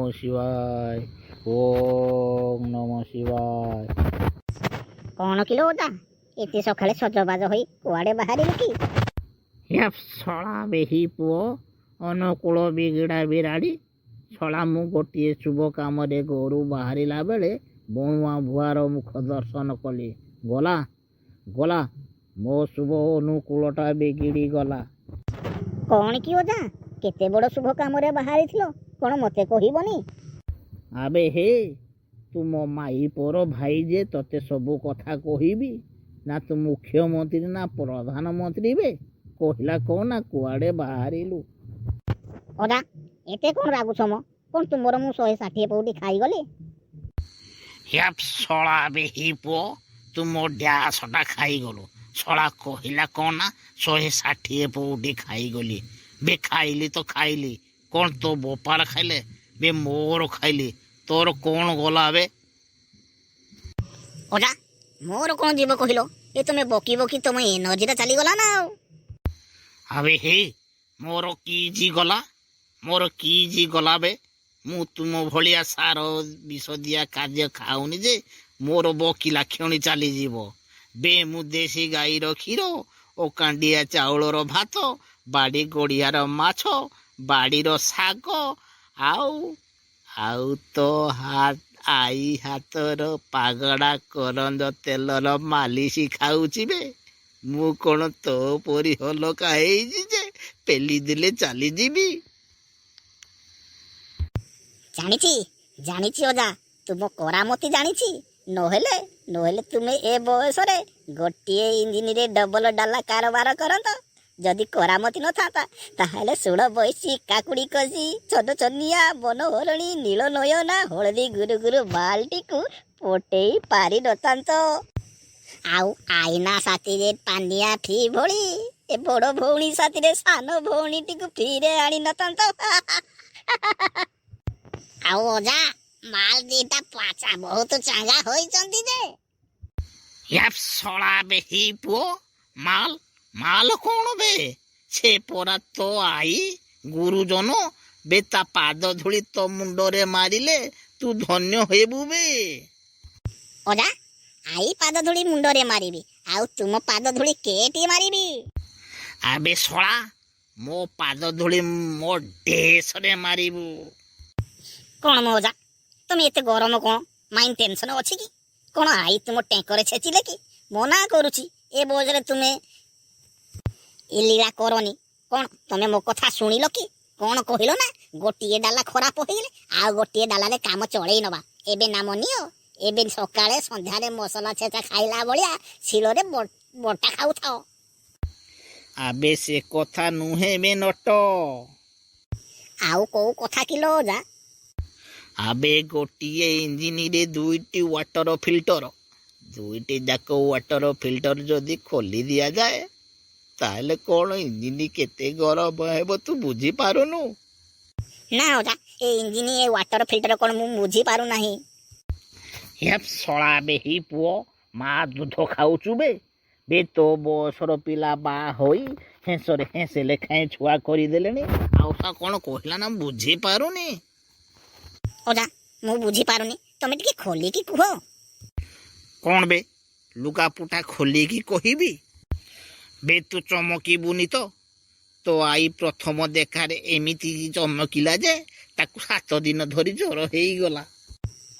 ନମଃ ଶିବାୟ, ଓଁ ନମଃ ଶିବାୟ। କ'ଣ କିଲୋ ଅଜା, ଏତେ ସକାଳେ ସଜବାଜ ହୋଇ କୁଆଡ଼େ ବାହାରିଲୁ କି? ହେ ଶଳା ବେହି ପୁଅ, ଅନୁକୂଳ ବିଗିଡ଼ା ବିରାଡ଼ି ଶଳା, ମୁଁ ଗୋଟିଏ ଶୁଭ କାମରେ ଘରୁ ବାହାରିଲା ବେଳେ ବଣୁଆ ଭୁଆର ମୁଖ ଦର୍ଶନ କଲି। ଗଲା ଗଲା, ମୋ ଶୁଭ ଅନୁକୂଳଟା ବିଗିଡ଼ି ଗଲା। କ'ଣ କି ଅଜା, କେତେ ବଡ଼ ଶୁଭ କାମରେ ବାହାରିଥିଲ? କ'ଣ ମୋତେ କହିବନି? ଆବେ ହେ, ତୁ ମୋ ମାଇପର ଭାଇ ଯେ ତତେ ସବୁ କଥା କହିବି ନା? ତୁ ମୁଖ୍ୟମନ୍ତ୍ରୀ ନା ପ୍ରଧାନମନ୍ତ୍ରୀ ବେ? କହିଲା କହ ନା, କୁଆଡ଼େ ବାହାରିଲୁ? ଅଜା, ଏତେ କ'ଣ ରାଗୁଛ ମ? କ'ଣ ତୁମର ମୁଁ 160 ପଉଟି ଖାଇଗଲି? ହେ ଶଳା ବେହି ପୁଅ, ତୁ ମୋ ଡ୍ୟାସଟା ଖାଇଗଲୁ। ଶଳା କହିଲା କ'ଣ ନା 160 ପଉଟି ଖାଇଗଲି। ବେ ଖାଇଲି ତ ଖାଇଲି, କ'ଣ ତୋ ବୋପାର ଖାଇଲେ ବେ? ମୋର ଖାଇଲି, ତୋର କ'ଣ ଗଲା ବେ? ଅଜା, ମୋର କ'ଣ ଯିବ କହିଲ? ଏ ତମେ ବକି ବକି ତମ ଏନର୍ଜିଟା ଚାଲିଗଲା ନା ଆଉ। ଆବେ ହେ, ମୋର କି ଜି ଗଲା? ମୋର କି ଜି ଗଲା ବେ? ମୁଁ ତୁମ ଭଳିଆ ସାର ବିଷ ଦିଆ ଖାଦ୍ୟ ଖାଉନି ଯେ ମୋର ବକିଲା କ୍ଷଣି ଚାଲିଯିବ ବେ। ମୁଁ ଦେଶୀ ଗାଈର କ୍ଷୀର ଓ କାଣ୍ଡିଆ ଚାଉଳର ଭାତ, ବାଡ଼ି ଗଡ଼ିଆର ମାଛ, ବାଡ଼ିର ଶାଗ ଆଉ ତୋ ଆଈ ହାତର ପାଗଡ଼ା କରଞ୍ଜ ତେଲର ମାଲିସି ଖାଉଛି ବେ। ମୁଁ କ'ଣ ତୋ ପରି ହଲକା ହେଇଛି ଯେ ପେଲି ଦେଲେ ଚାଲିଯିବି? ଜାଣିଛି, ଜାଣିଛି ଅଜା, ତୁମ କରାମତି ଜାଣିଛି। ନହେଲେ ତୁମେ ଏ ବୟସରେ ଗୋଟିଏ ଇଞ୍ଜିନରେ ଡବଲ ଡାଲା କାରବାର କରନ୍ତ? ଯଦି କରାମତି ନଥାନ୍ତା, ତାହେଲେ ଷୋଳ ବୟସୀ, କାକୁଡ଼ି କଷି, ଛୋଟ ଛନିଆ, ବନହରଣୀ, ନୀଳ ନୟନା, ହଳଦୀ ଗୁରୁ ଗୁରୁ ବାଲଟିକୁ ପଟେଇ ପାରିନଥାନ୍ତ। ଆଉ ଆଇନା ସାଥିରେ ପାନିଆ ଫ୍ରି ଭଳି ଏ ବଡ଼ ଭଉଣୀ ସାଥିରେ ସାନ ଭଉଣୀଟିକୁ ଫ୍ରିରେ ଆଣି ନଥାନ୍ତ। ଆଉ ଅଜା, ମାଲ ଦିଟା ପାଚା ବହୁତ ଚାଙ୍ଗା ହୋଇଛନ୍ତି ଯେ। ୟା ଶଳା ବେହି ପୁଅ, ମାଲ ମାଲ କ'ଣ ବେ? ସେ ପରା ତୋ ଆଈ ଗୁରୁଜନ ବେ। ତା ପାଦ ଧୂଳି ତୋ ମୁଣ୍ଡରେ ମାରିଲେ ତୁ ଧନ୍ୟ ହେବୁ ବେ। ଅଜା, ଆଈ ପାଦ ଧୂଳି ମୁଣ୍ଡରେ ମାରିବି, ଆଉ ତୁମ ପାଦ ଧୂଳି କେଟି ମାରିବି? ଆବେ ଶଳା, ମୋ ପାଦ ଧୂଳି ମୋ ଡେସରେ ମାରିବୁ। କ'ଣ ମୋ ଅଜା, ତମେ ଏତେ ଗରମ କ'ଣ? ମାଇଣ୍ଡ ଟେନସନ ଅଛି କି କ'ଣ? ଆଈ ତୁମ ଟେଙ୍କରେ ଛେଚିଲେ କି? ମନା କରୁଛି, ଏ ବୟସରେ ତୁମେ ଏ ଲୀଳା କରନି। କ'ଣ ତମେ ମୋ କଥା ଶୁଣିଲ କି? କ'ଣ କହିଲ ନା, ଗୋଟିଏ ଡାଲା ଖରାପ ହେଇଗଲେ ଆଉ ଗୋଟିଏ ଡାଲାରେ କାମ ଚଳେଇ ନବା। ଏବେ ନାମ ନିଅ। ଏବେ ସକାଳେ ସନ୍ଧ୍ୟାରେ ମସଲା ଛେଚା ଖାଇଲା ଭଳିଆ ଶିଳରେ ବଟା ଖାଉଥାଅ। ଆବେ ସେ କଥା ନୁହେଁ ବେ ନଟ। ଆଉ କୋଉ କଥା କିଲୋ ଅଜା? ଆବେ ଗୋଟିଏ ଇଞ୍ଜିନରେ ଦୁଇଟି ୱାଟର ଫିଲ୍ଟର, ଦୁଇଟି ଯାକ ୱାଟର ଫିଲ୍ଟର ଯଦି ଖୋଲି ଦିଆଯାଏ, ତାହେଲେ କ'ଣ ଇଞ୍ଜିନ କେତେ ଗରମ ହେବ ତୁ ବୁଝିପାରୁନୁ? ନା ଅଜା, ଏ ଇଞ୍ଜିନ, ଏ ୱାଟର ଫିଲ୍ଟର କ'ଣ ମୁଁ ବୁଝିପାରୁନାହିଁ। ହେ ଶଳା ବେହି ପୁଅ, ମା ଦୁଧ ଖାଉଛୁ ବେ? ବେ ତୋ ବୟସର ପିଲା ବାହା ହୋଇ ହେଁସରେ ହେଁସେ ଲେଖାଏଁ ଛୁଆ କରିଦେଲେଣି, ଆଉ ତା କ'ଣ କହିଲା ନା ବୁଝିପାରୁନି? ଅଜା, ମୁଁ ବୁଝିପାରୁନି, ତମେ ଟିକେ ଖୋଲିକି କୁହ। କ'ଣ ବେ, ଲୁଗାପୁଟା ଖୋଲିକି କହିବି ବେ? ତୁ ଚମକିବୁନି ତ? ତୋ ଆଈ ପ୍ରଥମ ଦେଖାରେ ଏମିତି ଚମକିଲା ଯେ ତାକୁ 7 ଦିନ ଧରି ଜ୍ୱର ହେଇଗଲା।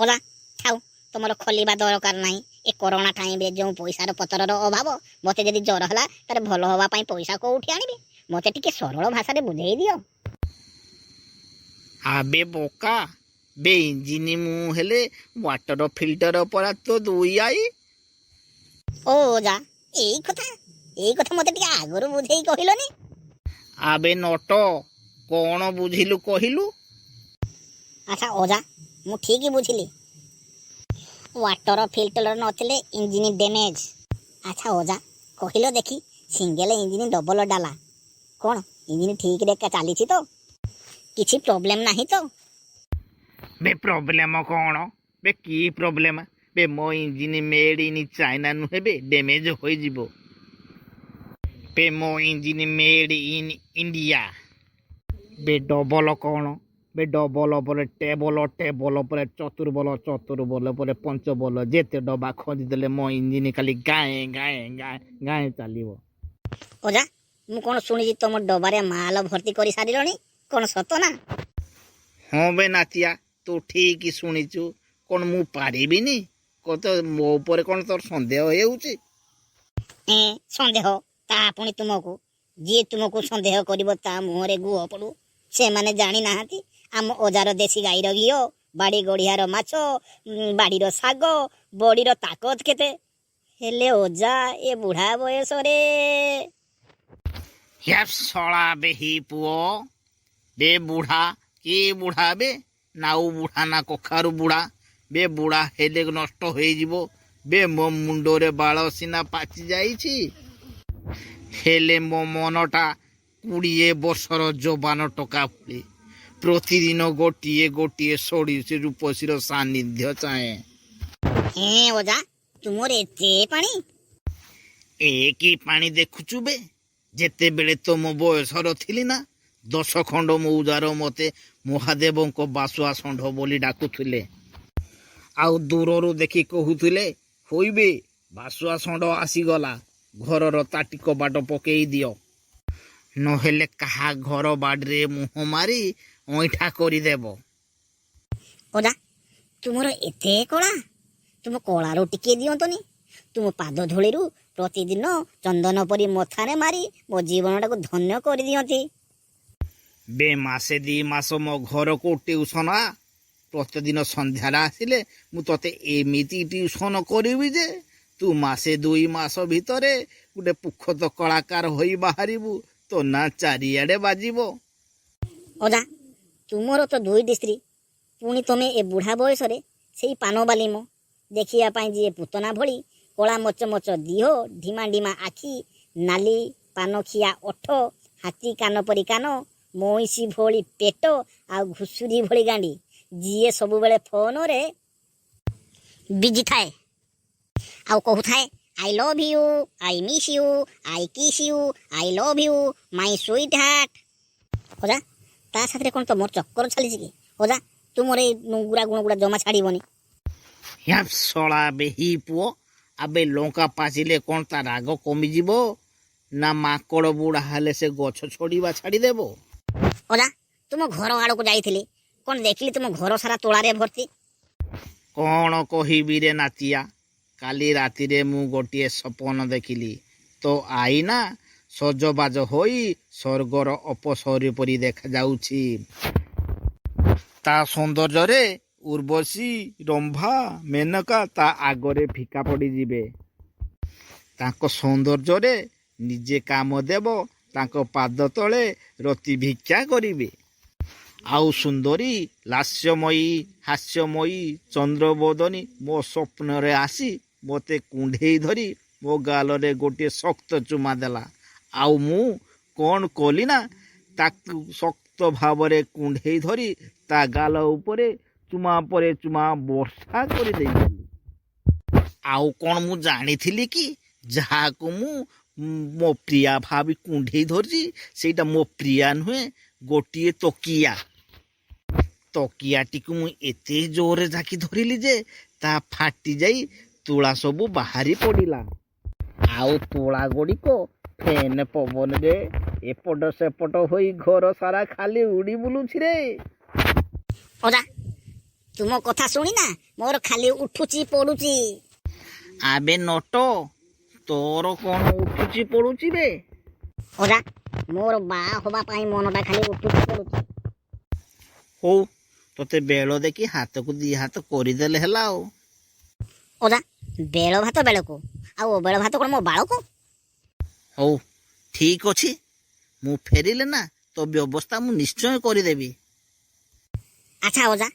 ଅଜା ଥାଉ, ତମର ଖୋଲିବା ଦରକାର ନାହିଁ। ଏ କରୋନା ଟାଇମରେ ଯେଉଁ ପଇସାର ପତରର ଅଭାବ, ମୋତେ ଯଦି ଜ୍ୱର ହେଲା ତାହେଲେ ଭଲ ହବା ପାଇଁ ପଇସା କୋଉଠି ଆଣିବି? ମୋତେ ଟିକେ ସରଳ ଭାଷାରେ ବୁଝେଇ ଦିଅ। ଆବେ ବୋକା ବେ, ଇଞ୍ଜିନ ମୁଁ ହେଲେ ୱାଟର ଫିଲ୍ଟର ପରା ତୋ ଦୁଇ I. ଓ ଅଜା, ଏଇ କଥା, ଏଇ କଥା ମୋତେ ଟିକେ ଆଗରୁ ବୁଝେଇ କହିଲନି? ଆବେ ନଟ, କ'ଣ ବୁଝିଲୁ କହିଲୁ? ଆଚ୍ଛା ଅଜା, ମୁଁ ଠିକ ବୁଝିଲି, ୱାଟର ଫିଲ୍ଟର ନଥିଲେ ଇଞ୍ଜିନ ଡ୍ୟାମେଜ। ଆଚ୍ଛା ଅଜା, କହିଲ ଦେଖି, ସିଙ୍ଗଲ ଇଞ୍ଜିନ ଡବଲ ଡାଲା, କ'ଣ ଇଞ୍ଜିନ ଠିକରେ ଚାଲିଛି ତ? କିଛି ପ୍ରୋବ୍ଲେମ ନାହିଁ ତ? ବେ ପ୍ରୋବ୍ଲେମ କ'ଣ ବେ? କି ପ୍ରୋବ୍ଲେମ ବେ? ମୋ ଇଞ୍ଜିନ ମେଡ୍ ଇନ୍ ଚାଇନା ନୁହେଁ ବେ ଡ୍ୟାମେଜ ହୋଇଯିବ ବେ। ମୋ ଇଞ୍ଜିନ ମେଡ୍ ଇନ୍ ଇଣ୍ଡିଆ ବେ। ଡବଲ କ'ଣ ବେ ଡବଲ ପରେ ଟେବଲ, ଟେବଲ ପରେ ଚତୁର୍ବଲ, ଚତୁର୍ବଲ ପରେ ପଞ୍ଚବଲ, ଯେତେ ଡବା ଖଞ୍ଜିଦେଲେ ମୋ ଇଞ୍ଜିନ ଖାଲି ଗାଏଁ ଗାଏଁ ଗାଏଁ ଗାଏଁ ଚାଲିବ। ଅଜା, ମୁଁ କ'ଣ ଶୁଣିଛି ତମ ଡବାରେ ମାଲ ଭର୍ତ୍ତି କରି ସାରିଲଣି, କ'ଣ ସତ ନା? ହଁ ବେ ନାତିଆ, ତୁ ଠିକ ଶୁଣିଛୁ। କ'ଣ ମୁଁ ପାରିବିନି? କତ ମୋ ଉପରେ କ'ଣ ତୋର ସନ୍ଦେହ ହେଉଛି? ଏ ସନ୍ଦେହ, ତା ପୁଣି ତୁମକୁ? ଯିଏ ତୁମକୁ ସନ୍ଦେହ କରିବ ତା ମୁହଁରେ ଗୁହ ପଡୁ। ସେମାନେ ଜାଣିନାହାନ୍ତି ଆମ ଅଜାର ଦେଶୀ ଗାଈର ଘିଅ, ବାଡ଼ି ଗଡ଼ିଆର ମାଛ, ବାଡ଼ିର ଶାଗ, ବଡ଼ିର ତାକତ କେତେ। ହେଲେ ଅଜା, ଏ ବୁଢ଼ା ବୟସରେ ହ୍ୟା ଶଳା ବେହି ପୁଅ, ବେ ବୁଢ଼ା କି ବୁଢ଼ା ବେ? ନାଉ ବୁଢ଼ା ନା କଖାରୁ ବୁଢ଼ା ବେ? ବୁଢ଼ା ହେଲେ ନଷ୍ଟ ହେଇଯିବ ବେ। ମୋ ମୁଣ୍ଡରେ ବାଳ ସିନା ପାଚି ଯାଇଛି, ହେଲେ ମୋ ମନଟା 20 ବର୍ଷର ଯବାନ ଟୋକା ଭଳି। ପ୍ରତିଦିନ ଗୋଟିଏ ଗୋଟିଏ ଷୋଡ଼ିଶୀ ରୂପସୀର ସାନ୍ନିଧ୍ୟ ଚାହେଁ। ହେଁ ଅଜା, ତୁମର ଏତେ ପାଣି? ଏ କି ପାଣି ଦେଖୁଛୁ ବେ? ଯେତେବେଳେ ତମ ବୟସର ଥିଲି ନା, 10 ଖଣ୍ଡ ମୌଜାର ମତେ ମହାଦେବଙ୍କ ବାସୁଆ ଷଣ୍ଢ ବୋଲି ଡାକୁଥିଲେ। ଆଉ ଦୂରରୁ ଦେଖି କହୁଥିଲେ, "ହୋଇବେ, ବାସୁଆ ଷଣ୍ଢ ଆସିଗଲା, ଘରର ତାଟି କବାଟ ପକେଇ ଦିଅ, ନହେଲେ କାହା ଘର ବାଡ଼ିରେ ମୁହଁ ମାରି ଅଇଁଠା କରିଦେବ।" ଅଜା, ତୁମର ଏତେ କଳା, ତୁମ କଳାରୁ ଟିକିଏ ଦିଅନ୍ତନି। ତୁମ ପାଦ ଧୂଳିରୁ ପ୍ରତିଦିନ ଚନ୍ଦନ ପରି ମଥାରେ ମାରି ମୋ ଜୀବନଟାକୁ ଧନ୍ୟ କରିଦିଅନ୍ତି। ବେ, ମାସେ 2 ମାସ ମୋ ଘରକୁ ଟିଉସନ ଆ। ପ୍ରତିଦିନ ସନ୍ଧ୍ୟାରେ ଆସିଲେ ମୁଁ ତତେ ଏମିତି ଟିଉସନ କରିବି ଯେ ତୁ ମାସେ 2 ମାସ ଭିତରେ ଗୋଟେ ପୁଖତ କଳାକାର ହୋଇ ବାହାରିବୁ। ତୋ ନାଁ ଚାରିଆଡ଼େ ବାଜିବ। ଅଜା, ତୁମର ତ ଦୁଇଟି ସ୍ତ୍ରୀ, ପୁଣି ତମେ ଏ ବୁଢ଼ା ବୟସରେ ସେଇ ପାନବାଲି ମ। ଦେଖିବା ପାଇଁ ଯିଏ ପୁତନା ଭଳି, କଳା ମଚ ମଚ ଦିହ, ଢିମା ଢିମା ଆଖି, ନାଲି ପାନଖିଆ ଓଠ, ହାତୀ କାନ ପରି କାନ, ମଇଁଷି ଭଳି ପେଟ ଆଉ ଘୁଷୁରୀ ଭଳି ଗାଣ୍ଡି, ଯିଏ ସବୁବେଳେ ଫୋନରେ ବିଜି ଥାଏ ଆଉ କହୁଥାଏ, "I love you, I miss you, I kiss you, I love you, my sweetheart." ଅଜା, ତା ସାଥିରେ କ'ଣ ତମର ଚକ୍କର ଚାଲିଛି କି? ଅଜା, ତୁମର ଏଇ ନୁଙ୍ଗୁରା ଗୁଣ ଗୁଡ଼ା ଜମା ଛାଡ଼ିବନି। ହ୍ୟା ଶଳା ବେହି ପୁଅ, ଆବେ ଲଙ୍କା ପାଚିଲେ କ'ଣ ତା ରାଗ କମିଯିବ ନା ମାଙ୍କଡ଼ ବୁଢ଼ା ହେଲେ ସେ ଗଛ ଛଡ଼ିବା ଛାଡ଼ିଦେବ? ଅଜା, ତୁମ ଘର ଆଡ଼କୁ ଯାଇଥିଲି, କ'ଣ ଦେଖିଲି ତୁମ ଘର ସାରା ତୋଳାରେ ଭର୍ତ୍ତି। କ'ଣ କହିବି ରେ ନାତିଆ, କାଲି ରାତିରେ ମୁଁ ଗୋଟିଏ ସପନ ଦେଖିଲି। ତୋ ଆଇନା ସଜବାଜ ହୋଇ ସ୍ୱର୍ଗର ଅପସରୀ ପରି ଦେଖାଯାଉଛି। ତା ସୌନ୍ଦର୍ଯ୍ୟରେ ଉର୍ବଶୀ, ରମ୍ଭା, ମେନକା ତା ଆଗରେ ଫିକା ପଡ଼ିଯିବେ। ତାଙ୍କ ସୌନ୍ଦର୍ଯ୍ୟରେ ନିଜେ କାମଦେବ ତାଙ୍କ ପାଦ ତଳେ ରତି ଭିକ୍ଷା କରିବେ। ଆଉ ସୁନ୍ଦରୀ, ଲାସ୍ୟମୟୀ, ହାସ୍ୟମୟୀ ଚନ୍ଦ୍ରବଦନୀ ମୋ ସ୍ୱପ୍ନରେ ଆସି ମୋତେ କୁଣ୍ଢେଇ ଧରି ମୋ ଗାଲରେ ଗୋଟିଏ ଶକ୍ତ ଚୁମା ଦେଲା। ଆଉ ମୁଁ କ'ଣ କଲି ନା, ତାକୁ ଶକ୍ତ ଭାବରେ କୁଣ୍ଢେଇ ଧରି ତା ଗାଲ ଉପରେ ଚୁମା ପରେ ଚୁମା ବର୍ଷା କରିଦେଇଥିଲି। ଆଉ କ'ଣ ମୁଁ ଜାଣିଥିଲି କି, ଯାହାକୁ ମୁଁ ମୋ ପ୍ରିୟା ଭାବି କୁଣ୍ଢେଇ ଧରିଛି ସେଇଟା ମୋ ପ୍ରିୟା ନୁହେଁ, ଗୋଟିଏ ତକିଆ। ତକିଆଟିକୁ ମୁଁ ଏତେ ଜୋରରେ ଜାକି ଧରିଲି ଯେ ତା ଫାଟି ଯାଇ ତୁଳା ସବୁ ବାହାରି ପଡ଼ିଲା। ଆଉ ତୁଳା ଗୁଡ଼ିକ ଫେନ୍ ପବନରେ ଏପଟ ସେପଟ ହୋଇ ଘର ସାରା ଖାଲି ଉଡ଼ି ବୁଲୁଛି ରେ। ଅଜା, ତୁମ କଥା ଶୁଣି ନା ମୋର ଖାଲି ଉଠୁଛି ପଡୁଛି। ଆବେ ନଟ, ତୋର କ'ଣ ଉଠୁଛି ପଡୁଛି ବେ? ଅଜା, ମୋର ବାହା ହବା ପାଇଁ ମନଟା ଖାଲି ଉଠୁଛି ପଡୁଛି। ହଉ, ତୋତେ ବେଳ ଦେଖି ହାତକୁ ଦି ହାତ କରିଦେଲେ ହେଲା ଆଉ। ଅଜା, ବେଳ ଭାତ ବେଳକୁ, ଆଉ ଅବେଳ ଭାତ କ'ଣ ମୋ ବାଳକୁ? ହଉ, ଠିକ ଅଛି, ମୁଁ ଫେରିଲେ ନା ତୋ ବ୍ୟବସ୍ଥା ମୁଁ ନିଶ୍ଚୟ କରିଦେବି। ଆଚ୍ଛା ଅଜା,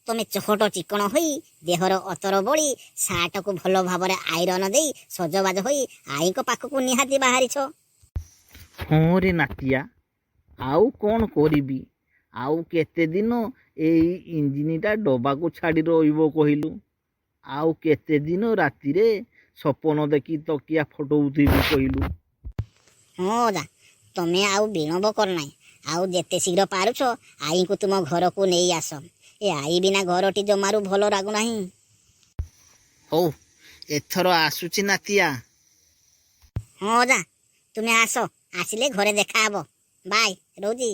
ତମେ ଚହଟ ଚିକଣ ହୋଇ, ଦେହର ଅତର ବୋଳି, ସାର୍ଟକୁ ଭଲ ଭାବରେ ଆଇରନ ଦେଇ, ସଜବାଜ ହୋଇ ଆଈଙ୍କ ପାଖକୁ ନିହାତି ବାହାରିଛ। ହଁ ରେ ନାତିଆ, ଆଉ କ'ଣ କରିବି? ଆଉ କେତେ ଦିନ ଏଇ ଇଞ୍ଜିନଟା ଡବାକୁ ଛାଡ଼ି ରହିବ କହିଲୁ? ଆଉ କେତେ ଦିନ ରାତିରେ ସପନ ଦେଖି ତକିଆ ଫଟଉଥିବି କହିଲୁ? ହଁ ଅଜା, ତମେ ଆଉ ବିଳମ୍ବ କର ନାହିଁ। ଆଉ ଯେତେ ଶୀଘ୍ର ପାରୁଛ ଆଈଙ୍କୁ ତୁମ ଘରକୁ ନେଇ ଆସ। ଏ ଆଈ ବିନା ଘରଟି ଜମାରୁ ଭଲ ଲାଗୁନାହିଁ। ହଉ, ଏଥର ଆସୁଛି ନାତିଆ। ହଁ ଅଜା, ତୁମେ ଆସ, ଆସିଲେ ଘରେ ଦେଖା ହବ। ବାଏ, ରହୁଛି।